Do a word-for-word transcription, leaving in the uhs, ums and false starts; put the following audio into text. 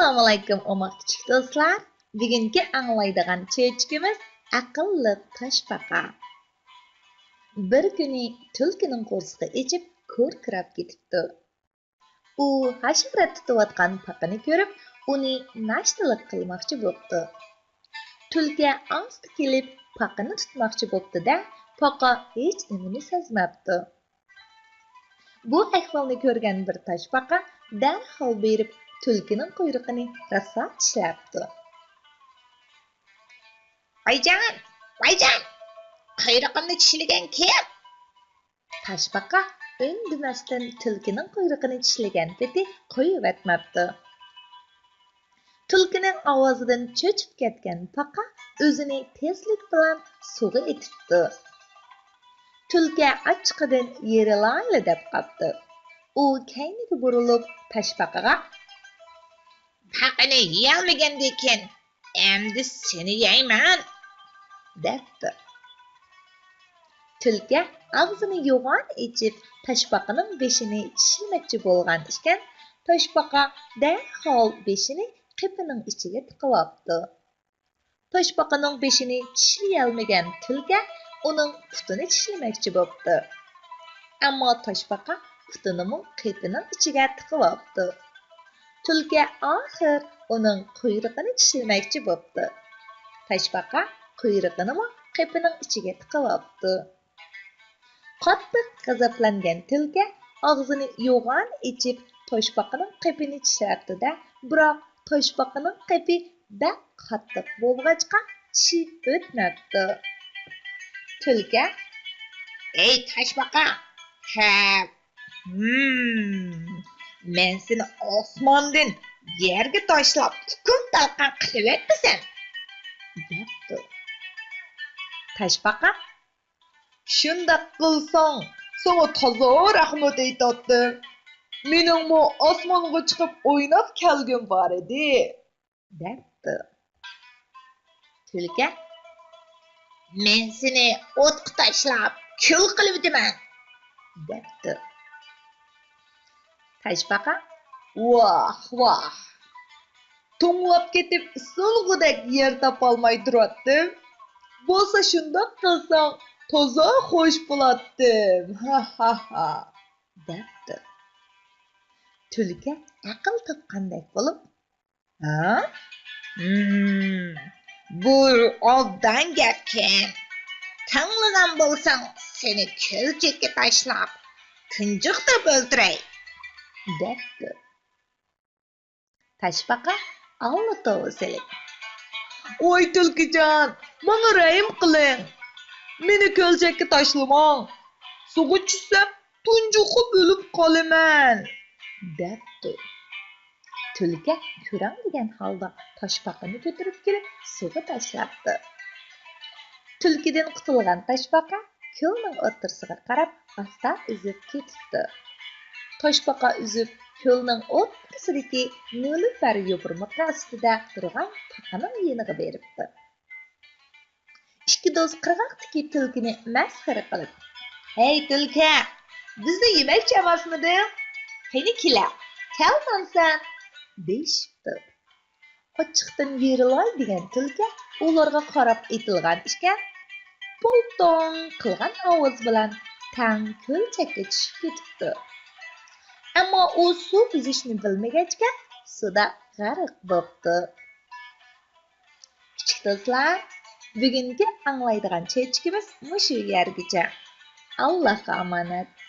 ئەسسالامۇئەلەيكۇم، ئوماق كىچىك دوستلار. بۈگۈنكى ئاڭلايدىغان چۆچىكىمىز ئەقىللىق تاشپاقا. بىر كۈنى تۈلكىنىڭ قورسىقى ئېچىپ، كوركىراپ كېتىپتۇ. ئۇ ھاشارات تۇتۇۋاتقان پاقىنى كۆرۈپ، ئۇنى ناشتىلىق قىلماقچى بوپتۇ. تۈلكە ئاستا كېلىپ، پاقىنى تۇتماقچى بوپتۇ-دە، پاقا ھېچنېمىنى سەزمەپتۇ. بۇ ئەھۋالنى كۆرگەن بىر تاشپاقا دەرھال بېرىپ، تۈلكىنىڭ قۇيرۇقىنى راسا چىشلەپتۇ. «ۋايجان، ۋايجان! قۇيرۇقۇمنى چىشلىگەن كىم؟» تاشپاقا ئۈندىمەستىن تۈلكىنىڭ قۇيرۇقىنى چىشلىگەن پېتى قويۇۋەتمەپتۇ. تۈلكىنىڭ ئاۋازىدىن چۆچۈپ كەتكەن پاقا ئۆزىنى تېزلىك بىلەن سۇغا ئېتىپتۇ. تۈلكە ئاچچىقىدىن يېرىلايلا دەپ قاپتۇ. ئۇ كەينىگە بۇرۇلۇپ تاشپاقىغا، «پاقىنى يېيەلمىگەندىكىن، ئەمدى سېنى يەيمەن!» دەپتۇ. تۈلكە ئاغزىنى يوغان ئېچىپ، تاشپاقىنىڭ بېشىنى چىشلىمەكچى بولغان ئىكەن، تاشپاقا دەرھال بېشىنى قېپىنىڭ ئىچىگە تىقىۋاپتۇ. تاشپاقىنىڭ بېشىنى چىشلىيەلمىگەن تۈلكە ئۇنىڭ پۇتىنى چىشلىمەكچى بوپتۇ. ئەمما تاشپاقا پۇتىنىمۇ قېپىنىڭ ئىچىگە تىقىۋاپتۇ. تۈلكە ئاخىر ئۇنىڭ قۇيرۇقىنى چىشلىمەكچى بوپتۇ. تاشپاقا قۇيرۇقىنىمۇ قېپىنىڭ ئىچىگە تىقىۋاپتۇ. قاتتىق غەزەپلەنگەن تۈلكە ئاغزىنى يوغان ئېچىپ، تاشپاقىنىڭ قېپىنى چىشلەپتۇ-دە، بىراق تاشپاقىنىڭ قېپى بەك قاتتىق بولغاچقا، چىشى ئۆتمەپتۇ. تۈلكە، «ئەي تاشپاقا، ھە، ھىم، مەن سېنى ئاسماندىن يەرگە تاشلاپ، تۇكۇم تالقان قىلىۋەتمىسەم!» دەپتۇ. تاشپاقا، «شۇنداق قىلساڭ، ساڭا تازا رەھمەت ئېيتاتتىم. مېنىڭمۇ ئاسمانغا چىقىپ ئويناپ كەلگۈم بار ئىدى.» دەپتۇ. تۈلكە، «مەن سېنى ئوتقا تاشلاپ، كۈل قىلىۋېتىمەن.» دەپتۇ. تاشپاقا، «ۋاھ، ۋاھ! توڭلاپ كېتىپ، سولىغۇدەك يەر تاپالماي تۇراتتىم. بولسا شۇنداق قىلساڭ، تازا خوش بولاتتىم. ھا، ھا، ھا.» دەپتۇ. تۈلكە ئەقىل تاپقاندەك بولۇپ، «ھە؟ ھىم، بۇ ئوبدان گەپكەن. تىڭلىغان بولساڭ، سېنى كۆلچەككە تاشلاپ، تۇنجۇقتۇرۇپ ئۆلتۈرەي.» دەپتۇ. تاشپاقا ئاللا توۋا سېلىپ، «ۋاي تۈلكىجان، ماڭا رەھىم قىلىڭ. مېنى كۆلچەككە تاشلىماڭ. سۇغا چۈشسەم، تۇنجۇقۇپ ئۆلۈپ قالىمەن.» دەپتۇ. تۈلكە كۆرەڭلىگەن ھالدا تاشپاقىنى كۆتۈرۈپ كېلىپ سۇغا تاشلاپتۇ. تۈلكىدىن قۇتۇلغان تاشپاقا كۆلنىڭ ئوتتۇرىسىغا قاراپ ئاستا ئۈزۈپ كېتىپتۇ. تاشپاقا ئۈزۈپ كۆلنىڭ ئوتتۇرىسىدىكى نېلۇپەر يوپۇرمىقى ئۈستىدە تۇرغان پاقىنىڭ يېنىغا بېرىپتۇ. ئىككى دوست قىرغاقتىكى تۈلكىنى مەسخىرە قىلىپ، «ھەي تۈلكە، بىزنى يېمەكچى ئەمەسمىدىڭ؟ قېنى كېلە، كەلمامسەن؟» دېيىشىپتۇ. ئاچچىقتىن يېرىلاي دېگەن تۈلكە ئۇلارغا قاراپ ئېتىلغان ئىكەن، پولتوڭ قىلغان ئاۋاز بىلەن تەڭ كۆلچەككە چۈشۈپ كېتىپتۇ. ئەمما ئۇ سۇ ئۈزۈشنى بىلمىگەچكە، سۇدا غەرق بوپتۇ. كىچىك دوستلار، بۈگۈنكى ئاڭلايدىغان چۆچىكىمىز مۇشۇ يەرگىچە. ئاللاھقا ئامانەت.